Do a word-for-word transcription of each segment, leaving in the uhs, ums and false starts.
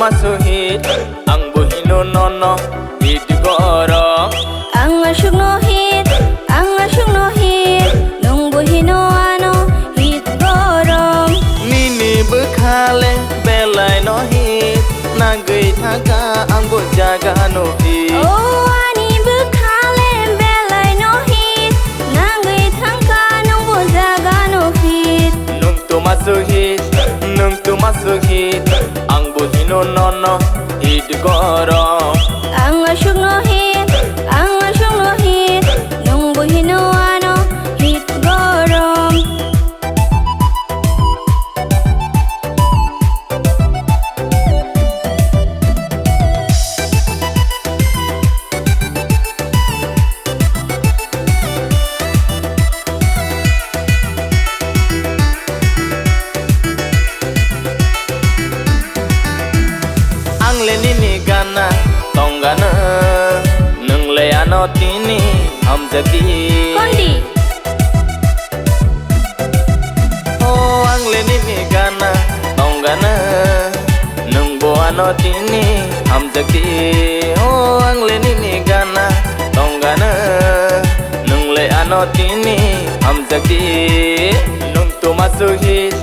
Suhit, ang bo hino nono hit gorok. Ang aswkno hit, ang aswkno hit, nwng bo hino ano hit gorok. Nini bwkhale belaino hit, nagwi thangkha ang bo jagano hit. O ani bwkhale belaino hit, nagwi thangkha nwng bo jagano hit. Nwng tuma suhit, nwng tuma suhit, ang bo hino nono hit gorok. Ang aswkno hit, ang aswkno hit, nwng bo hino ano hit gorok. Ang le nini gana tonggano, nwng le ano tini hamjakdi. Kondi? O ang le nini gana tonggano, nwng bo ano tini hamjakdi. O ang le nini gana tonggano, nwng le ano tini hamjakdi. Nwng tuma suhit,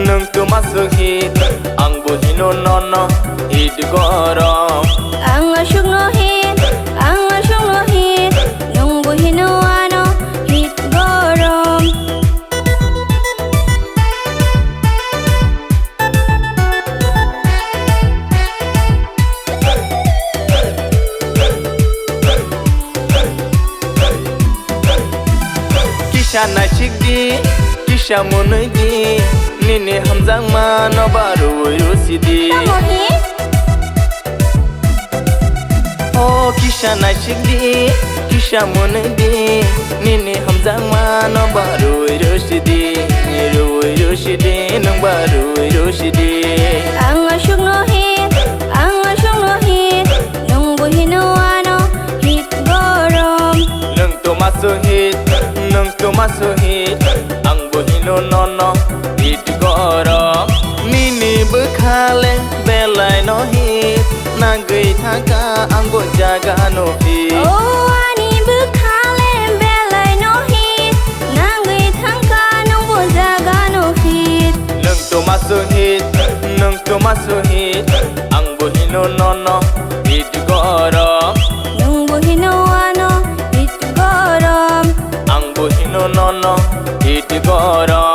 nwng tuma suhit, ang bo hino nono hit gorok. Ang aswkno hit, ang aswkno hit, nwng bo hino ano hit gorok. Kisa naisikdi, kisa mwnwidi, nini hamjakmano ba rwui rwsidi. Tamo hi? O kisa naisikdi, kisa mwnwidi, nini hamjakmano ba rwui rwsidi, rwui rwsidi, nwng ba rwui rwsidi. Ang aswkno hit, ang aswkno hit, nwng bo hino ano hit gorok. Nwng tuma suhit, nwng tuma suhit, ang bo hino nono hit gorok. Nini bwkhale belaino hit, nagwi thangkha ang bo jagano hit. O ani bwkhale belaino hit, nagwi thangkha nwng bo jagano hit. Nwng tuma suhit, nwng tuma suhit, ang bo hino nono hit gorok. Nwng bo hino ano hit gorok. Ang bo hino nono hit gorok.